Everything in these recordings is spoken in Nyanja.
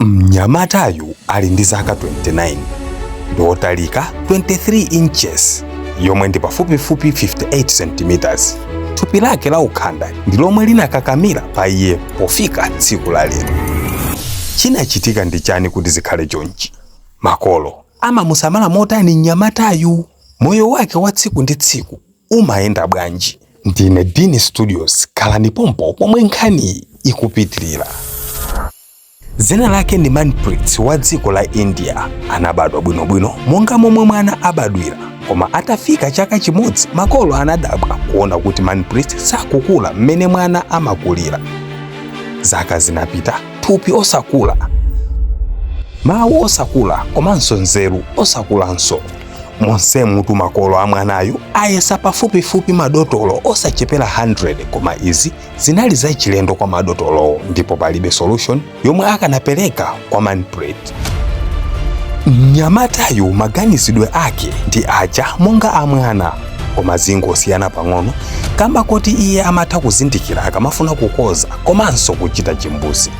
Mnyamatayu ali ndi zaka 29, ndi wotalika 23 inches yomwe ndi pafupifupi 58 cm. Thupi lake la ukhanda ndi lomwe linakakamira pa iye pofika tsiku la lero. Chinachitika ndi chani kuti zikhale chonchi? Makolo amamusamala motani mnyamatayu? Moyo wake wa tsiku ndi tsiku umayenda bwanji? Ndine Dini Studios, khalani pompo pomwe nkhaniyi ikupitirira. Dzina lake ndi Manpreet wa dziko la India. Anabadwa bwinobwino monga momwe mwana abadwira, koma atafika chaka chimodzi makolo anadabwa kuona kuti Manpreet sakukula mmene mwana amakulira. Zaka zinapita, thupi osakula, mawu osakula, komanso nzeru osakulanso. Monsemutu makolo a mwanayu ayesa pafupifupi madotolo osachepera 100, koma izi zinali zachilendo kwa madotolowo ndipo palibe solution yomwe akanapereka kwa Manpreet. Mnyamatayu maganizidwe ake ndi aja monga amwana, koma zingosiyana pang'ono kamba koti iye amatha kuzindikira akamafuna kukoza komanso kuchita chimbuzi.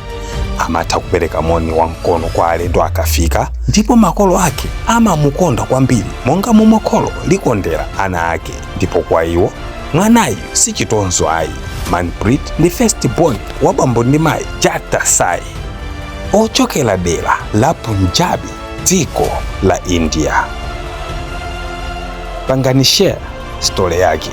Amatha kupereka moni wamkono kwa alendo akafika, ndipo makolo ake amamukonda kwambiri monga momwe kholo likondera ana ake, ndipo kwa iwo mwanayu si chitonzo ayi. Manpreet ndi first born wa bambo ndi mayi Jagtar Sai ochokera dera la Punjabi, dziko la India. Pangani share story yake.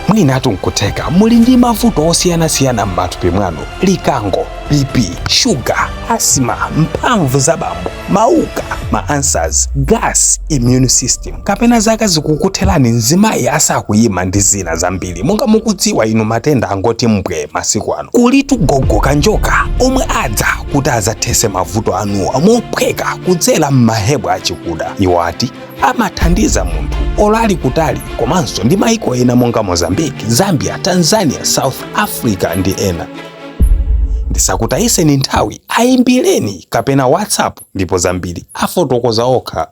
Mwinatu nkutheka muli ndi mavuto osiyanasiyana m'mathupi mwanu: likango, BP, shuga, asthma, mphamvu za bambo, mauka, ma ulcers, gas, immune system, kapena zaka zikukutherani mzimayi asakuyima, ndi zina zambiri. Monga mukudziwa inu, matenda angoti mbwe masiku ano. Kulitu Gogo Kanjoka omwe adza kuti adzathese mavuto anuwa mophweka kudzera m'ma herb achikuda. Iwo ati amathandiza munthu olo ali kutali, komanso ndi maiko ena monga Mozambique, Zambia, Tanzania, South Africa ndi ena. Ndisakutayiseni nthawi, ayimbireni kapena WhatsApp ndipo zambiri afotokoza okha.